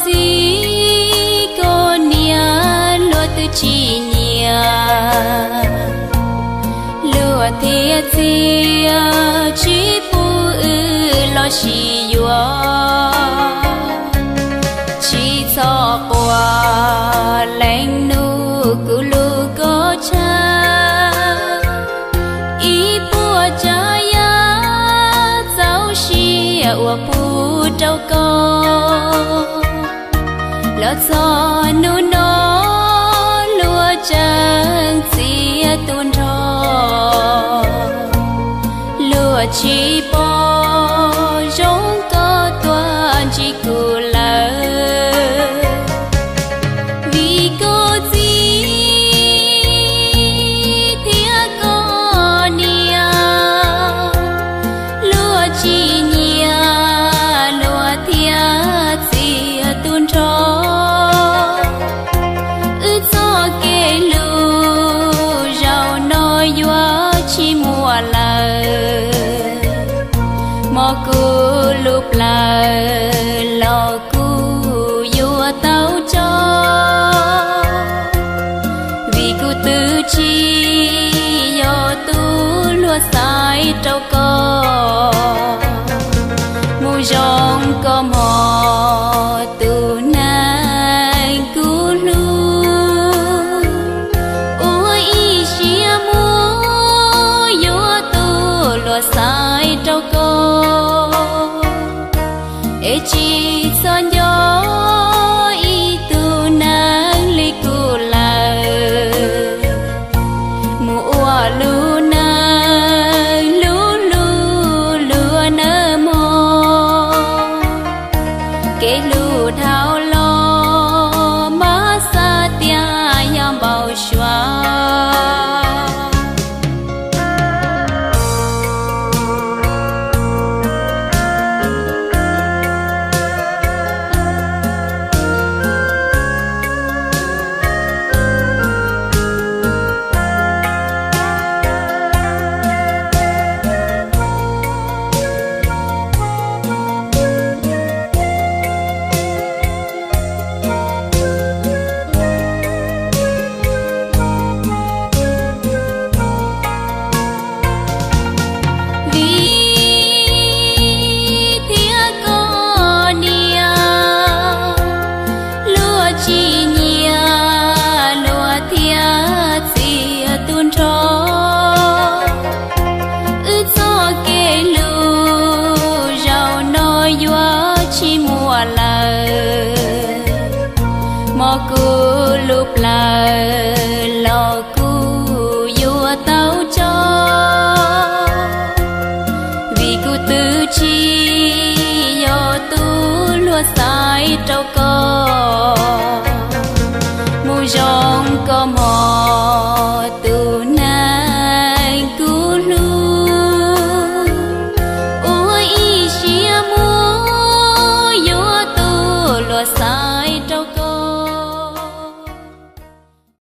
Txiv, koj niam luag twb tsis nyiam, luag thiaj txiav tsis pub wb los sis yuav. Tsis txhob quaj leej nus kuv lus koj tshab, ib puas tsav yam txaus siab uas pub rau koj. Los txog hnub no luag tseem txiav tu nrho, luag tsis pom zoo koj tuaj ntsib kuv lawm. Vim koj txiv thiab koj niam luag tsis nyiam, luag thiaj txiav tu nrho. Wb txoj kev hlub zaum no yuav tsis muaj lawm, hmo kuv lub plawv los kuv yuav tau tso. Vim kuv twb tsis yog tus luag xaiv rau koj, mus zoo koj hmo tus neeg kuv hlub, ua ib siab mus yuav tus luag xaiv rau koj. Es tsis txhob nco ib tug neeg li kuv lawm, mus ua lub neej hlub hlub luag nawb mog. Kev hlub dhau los mas xav tias yog npau suav. Vim thiab koj niam luag tsis nyiam, luag thiaj txiav tu nrho. Wb txoj kev hlub zaum no yuav tsis muaj lawm, hmo kuv lub plawv los kuv yuav tau tso. Vim kuv twb tsis yog tus luag xaiv rau koj,